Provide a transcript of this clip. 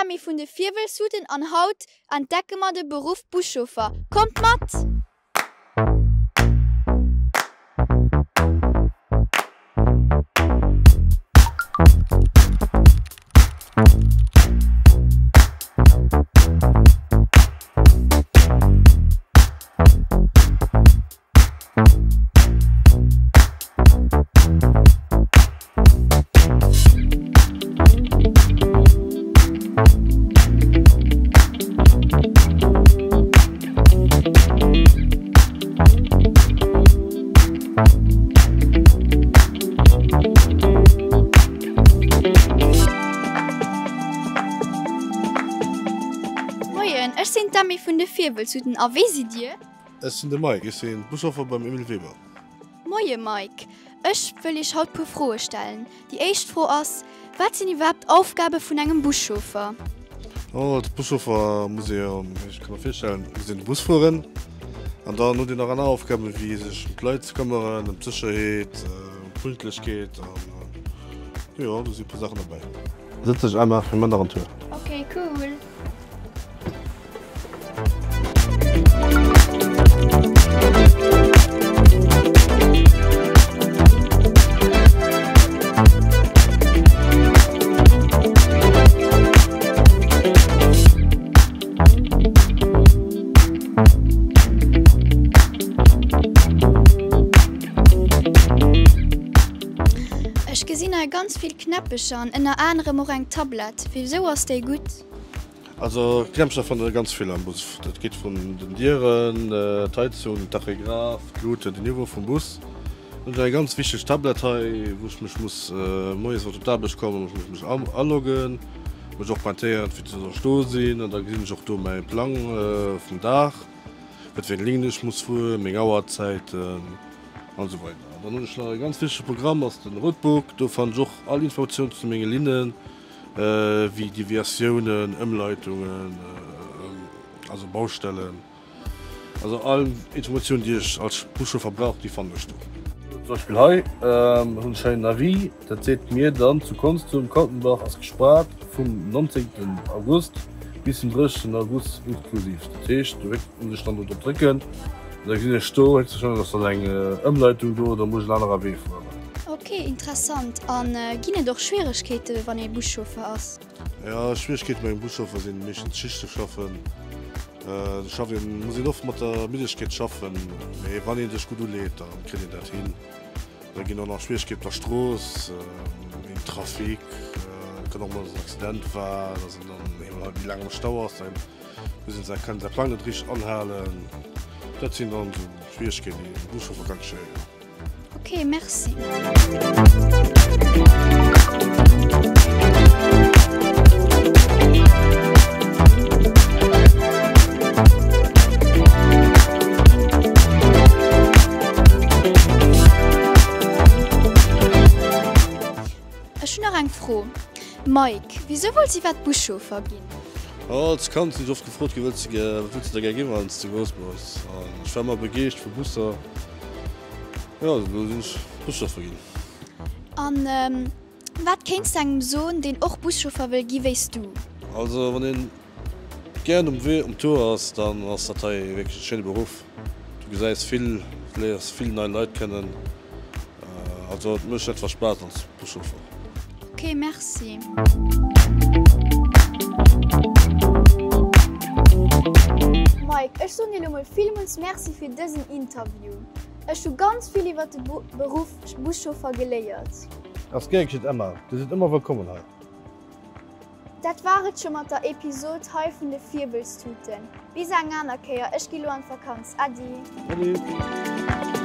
d'Emmy vun de Virwëllshuten an haut entdecke mer de Beruff Buschauffer. Kommt mat! Moien, ech sinn d'Emmy vun de Virwëllzuten a wie sidd Dir? Ech sinn de Mike, ech sinn Buschauffer beim Emile Weber. Moie Mike, ech wëll Iech haut puer Froe stellen. Déi éischt Fro ass, Wat sinn iwwerhaapt d'Aufgabe vun engem Buschauffer? Als Buschauffer muss ee jo, wéi ech ka mer virstellen, muss een de Bus fueren an dann huet een nach aner Aufgaben, wéi sech ëm d'Leit ze këmmeren, ëm d'Sécherheet, ëm d'Pünktlechkeet an jo, do si e puer Saachen derbäi. Sëtz dech Emma, mir man nach en Tour. Ok, cool. Ech gesinn hei ganz vill Knäppecher an ënner anerem och eng Tablett. Wisou ass déi gutt? Also Knäppcher fannt der ganz vill am Bus. Dat geet vun den Dieren, d'Heizung, den Tachygraph, d'Luuten, den Niveau vum Bus. Dann hunn ech eng ganz wichteg Tablett hei, wou ech mech muss moies wann ech op d'Aarbecht kommen, muss ech mech aloggen, mech och pointéieren fir dass ech do sinn an da gesinn ech och do mäi Plang vum Dag, wat fir eng Linn ech muss fueren, meng Auerzäiten an esou weider. An dann hunn ech nach e ganz wichtege Programm, ass den Roadbook. Do fannen ech och all Informatioun zu menge Linnen. Wéi Deviatiounen, Ëmleitungen, also Baustellen, also all Informatioun déi ech als Buschauffer brauch, déi fannen ech do. Zum Beispill hei hunn ech hei en Avis, dat seet mir dann, zu Konstum, Kautenbach ass gespaart vum 19 August bis den 30 August inklusiv. Dat heescht, do muss ech dann do drop drécken an da gesinn ech do héchstwahrscheinlech ass dann eng Ëmleitung do, da muss ech en anerer Wee fueren. Ok, interessant. A ginn et och Schwieregkeete wann ee Buschauffer ass? Jo, Schwieregkeete bei engem Buschauffer sinn meeschtens Schichte schaffen. Do schafft een, muss een oft mat der Middegkeet schaffen, mee wann ee sech gutt uleet, da kritt een dat hin. Da ginn och nach Schwieregkeete op der Strooss, wéi Trafic, et kann och mol, dass en Accident war, dass een dann eemol halt méi laang am Stau ass, da muss een säi, kann säi Plang net richteg anhalen. Dat sinn dann esou Schwieregkeeten, déi e Buschauffer ka geschéien. Ok, merci. Ech hunn nach eng Fro. Mike, wisou wollts iwwert Buschauffer ginn? Als Kand sinn ech oft gefrot ginn, Wat wëlls de da gär ginn, wann s de grouss bass? An ech war ëmmer begeescht vu Busser. Jo, elo sinn ech Buschauffer ginn. An wat kéints de engem soen, deen och Buschauffer wëll gi wéi s du? Also wann een gären um Wee, um Tour ass, dann ass dat hei wierklech e schéine Beruff. Du gesäis vill, du léiers vill nei Leit kennen. Also et mécht einfach Spaass als Buschauffer. Ok, merci. Mike, ech soen dir lo mol villmools Merci fir dësen Interview. Ech hu ganz vill iwwert de Beruff Buschauffer geléiert. Ass gär geschitt Emma, dir sidd ëmmer wëllkommen hei. Dat war et scho mat der Episod hei vun de Virwëllstuten. Bis eng aner Kéier, ech gi lo an d'Vakanz. Äddi! Äddi!